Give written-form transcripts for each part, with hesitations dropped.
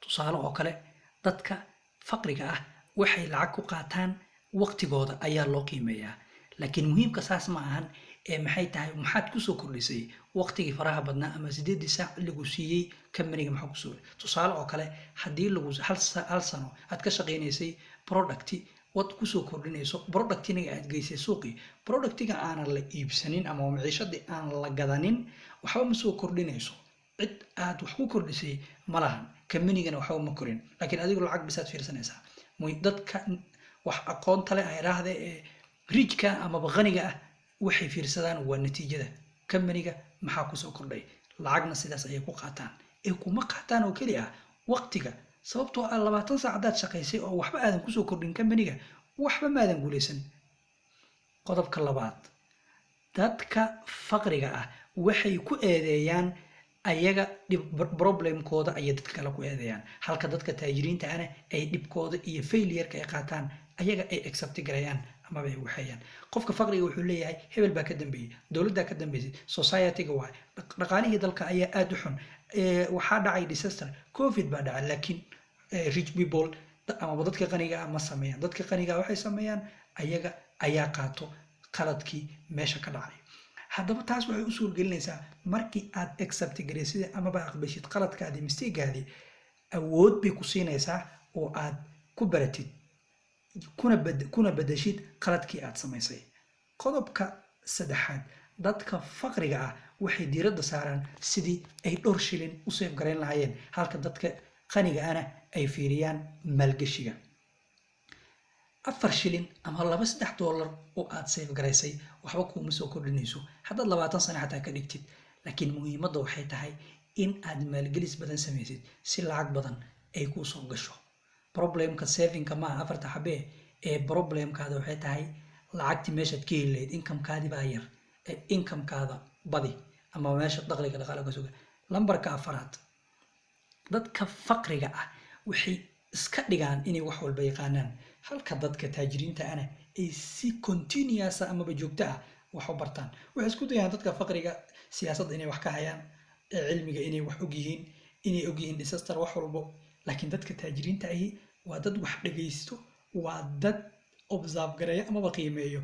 Tusaale oo kale, dadka faqriga ah waxay lacag ku qaataan waqtigooda ayaa loo qiimeeyaa, laakiin muhiimka saas ma ahan ee maxay tahay? Maxaad kusoo kordhisay waqtigii faraha badnaa ama 8-dii saac lagu siiyey companyga? Maxaa kusoo? Tusaale oo kale, haddii lagu hal sano aad ka shaqaynaysay producti wad kusoo kordhinayso, productinaga aad geysay suuqii, productiga aanan la iibsanin ama maciishadii aan la gadanin, waxba ma soo kordhinayso. Cid aad wax ku kordhisay ma lahan, companygana waxba ma korin, laakiin adigu lacag bisaad fiirsanaysaa. Dadka wax aqoonta leh ay idhaahde ee richka amaba qaniga ah waxay fiirsadaan waa natiijada companyga, maxaa kusoo kordhay. Lacagna sidaas ayay ku qaataan ee kuma qaataan oo keli ah waqtiga, sababtoo ah 20 saac haddaad shaqaysay oo waxba aadan kusoo kordhin companyga, waxba maadan guulaysan. Qodobka labaad, dadka faqriga ah waxay ku eedeeyaan ayaga problemkooda ayay dadka kale ku eedeeyaan, halka dadka taajiriinta ahna ay dhibkooda iyo failureka ay qaataan, ayaga ay accept garayaan amaba ay waxeeyaan. Qofka faqriga wuxuu leeyahay hebel baa ka dambeeyey, dowladdaa ka dambeysay, society-ga waay, dhaqaalihii dalka ayaa aada u xun, waxaa dhacay disaster, COVID baa dhacay. Laakiin rich people amaba dadka qaniga ah ma sameeyaan. Dadka qaniga ah waxay sameeyaan, ayaga ayaa qaato qaladkii meesha ka dhacay. Haddaba taas waxay u suurgelinaysaa, markii aad accept garaysid amaba aqbashid qaladkaadii, mistakegaadii, awood bay ku siinaysaa oo aad ku baratid kuna bedeshid qaladkii aad samaysay. Qodobka saddexaad, dadka faqriga ah waxay diiradda saaraan sidii ay dhowr shilin u save garayn lahaayeen, halka dadka qaniga ahna ay fiiriyaan maalgeshiga. 4 shilin ama 2, $3 oo aad save garaysay waxba kuuma soo kordhinayso haddaad 20 sano xataa ka dhigtid, laakiin muhiimadda waxay tahay in aad maalgelis badan samaysid si lacag badan ay kuu soo gasho. Problemka savingka maaha afarta xabee ee problemkaada waxay tahay lacagtii meeshaad ka heli lahayd. Incomekaadi baa yar ee incomekaada badi ama meesha dakhliga dhaqaale ka suga. Lambarka afaraad, dadka faqriga ah waxay iska dhigaan inay wax walba yaqaanaan, halka dadka taajiriinta ana ay si continuous ah amaba joogto ah wax u bartaan. Waxay isku dayaan dadka faqriga siyaasadda inay wax ka hayaan, cilmiga inay wax og yihiin, inay og yihiin disaster, wax walbo. Laakiin dadka taajiriinta ahi waa dad wax dhegaysto, waa dad observe gareeyo amaba qiimeeyo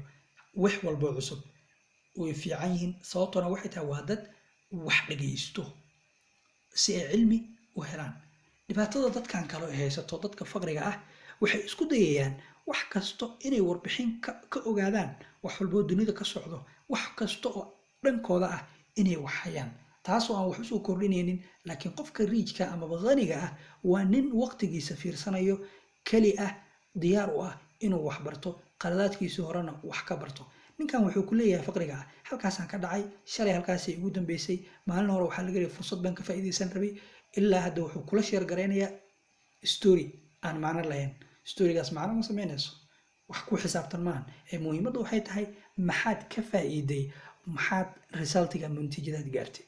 wax walbo cusub. Way fiican yihiin, sababtoona waxay tahay waa dad wax dhegaysto si ay cilmi u helaan. Dhibaatada dadkan kale ay haysato dadka faqriga ah, waxay isku dayayaan wax kasto inay warbixin ka ogaadaan, wax walboo dunida ka socdo, wax kasta oo dhankooda ah inay wax hayaan, taasoo aan wax usoo kordhinaynin. Laakiin qofka richka amaba qaniga ah waa nin waqtigiisa fiirsanayo, keli ah, diyaar u ah inuu wax barto, qaladaadkiisii horena wax ka barto. Ninkan wuxuu ku leeyahay faqriga ah, halkaasaan ka dhacay shalay, halkaasay igu dambeysay, maalin hore waxaa laga leeyahay fursad baan ka faa'iidaysan rabay. Ilaa hadda wuxuu kula share garaynayaa story aan macno lahayn. Storygaas macno ma samaynayso, wax ku xisaabtan maahan ee muhiimadda waxay tahay maxaad ka faa'iiday, maxaad resultiga ama natiijadaad gaartay.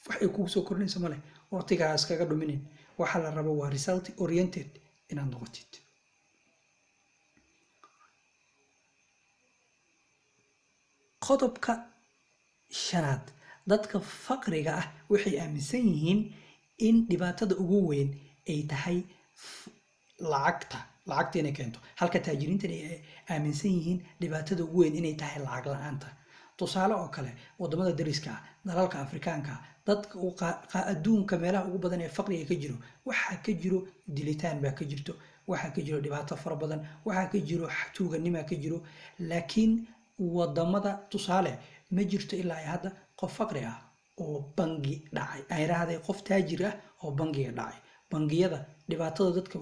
Wax ay kugu soo kordhinaysa male, waqtigaa iskaga dhuminin. Waxa la rabo waa result oriented inaad noqotid. Qodobka shanaad, dadka faqriga ah waxay aaminsan yihiin in dhibaatada ugu weyn ay tahay lacagta, lacagta inay keento, halka taajiriintan ay aaminsan yihiin dhibaatada ugu weyn inay tahay lacag la-aanta. Tusaale oo kale, wadamada dariska ah, dalalka Afrikaanka ah, dadka adduunka meelaha ugu badan ee faqriga ka jiro, waxaa ka jiro dilitaan baa ka jirto, waxaa ka jiro dhibaato fara badan, waxaa ka jiro tuuganimaa ka jiro. Laakiin wadamada, tusaale, ma jirto ilaa hadda qof faqri ah oo bangi dhacay, ay raahday qof taajir ah oo bangiga dhacay. Bangiyada dhibaatada dadka